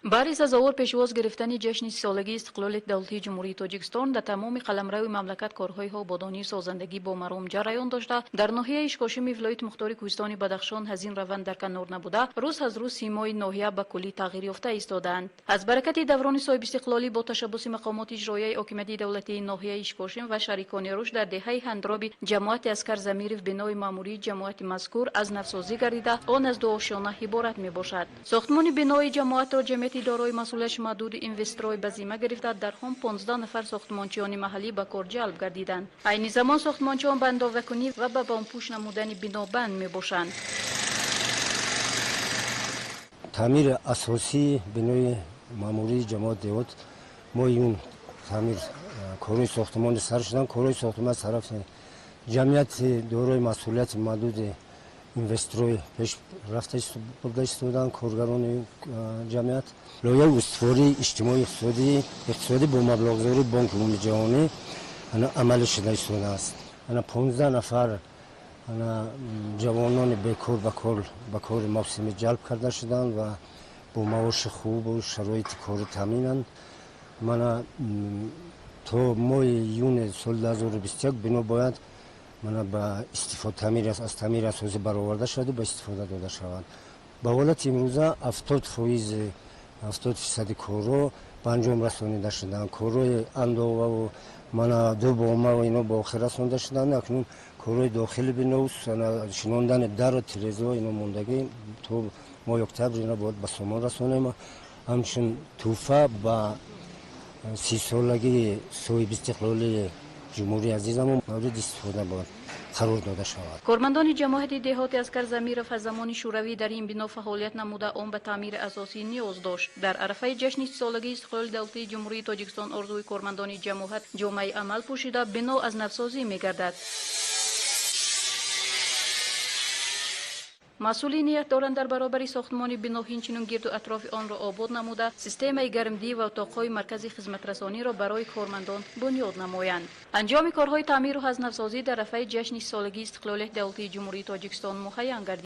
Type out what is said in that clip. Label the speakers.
Speaker 1: Баъди сазовор пешвоз гирифтани ҷашни сисолагии истиқлолияти давлатии Ҷумҳурии Тоҷикистон дар тамоми қаламрави мамлакат корҳои ободонию созандагӣ бо маром ҷараён дошта, дар ноҳияи Ишкошими вилояти мухтори Кӯҳистони Бадахшон аз ин раванд дар канор набуда, рӯз аз рӯз симои ноҳия ба куллӣ тағйир ёфта истодаанд. Аз баракати даврони соҳибистиқлолӣ бо ташаббуси мақомоти иҷроияи ҳокимияти давлатии ноҳияи Ишкошим ва шарикони рушд дар деҳаи Ҳандроби ҷамоати Аскар Замиров бинои маъмурии ҷамоати мазкур аз навсозӣ гардида, он аз ду ошёна иборат мебошад. Сохтмони бинои ҷамоатро ҷамъияти дорои масъулияти маҳдуди Инвестрой ба зимма гирифта, дар ҳом 15 нафар сохтмончиёни маҳаллӣ ба кор ҷалб гардиданд. Айни замон сохтмончиён ба андозакунӣ ва ба бомпӯш намудани бино банд мебошанд.
Speaker 2: Таъмири асосии бинои маъмурии ҷамоат деҳот моҳи июн таъмир корҳои сохтмони сар шуданд. Корҳои сохтмон аз тарафи ҷамъияти дорои масъулияти маҳдуди Инвестрой пеш рафта бурда истоданд. Коргарони ҷамъият лоиҳаи устувории иҷтимоӣ иқтисодӣ бо маблағгузории Бонки Умумиҷаҳонӣ амалӣ шуда истодааст. 15 нафар ҷавонони бекор ба кори мавсимӣ ҷалб карда шуданд ва бо маоши хубу шароити корӣ таъминанд. Мана то моҳи июни соли 2021 бино бояд мана ба истифода аз таъмири асосӣ бароварда шаваду ба истифода дода шавад. Ба ҳолати имрӯза 70%, 70 фисади корҳо ба анҷом расонида шуданд. Корҳои андоваву мана ду бомаву ино ба охир расонда шуданд. Акнун корҳои дохили бино, шинондани дару тирезаҳо ино мондагӣ, то моҳи октябр ино бояд ба сомон расонем. Ҳамчун тӯҳфа ба 30-солагии соҳибистиқлолии ҷумҳурии азизамон мавриди истифода бояд қарор дода шавад.
Speaker 1: Кормандони ҷамоати деҳоти Аскар Замиров аз замони Шӯравӣ дар ин бино фаъолият намуда, он ба таъмири асосӣ ниёз дошт. Дар арафаи ҷашни 30-солагии истиқлоли давлатии Ҷумҳурии Тоҷикистон орзуи кормандони ҷамоат ҷомаи амал пӯшида, бино аз навсозӣ мегардад. Масъулин ният доранд дар баробари сохтмони бино ҳинчунин гирду атрофи онро обод намуда, системаи гармдиҳӣ ва утоқҳои маркази хизматрасониро барои кормандон бунёд намоянд. Анҷоми корҳои таъмиру аз навсозӣ дар арафаи ҷашни 30-солагии истиқлолияти давлатии Ҷумҳурии Тоҷикистон муҳайян гардид.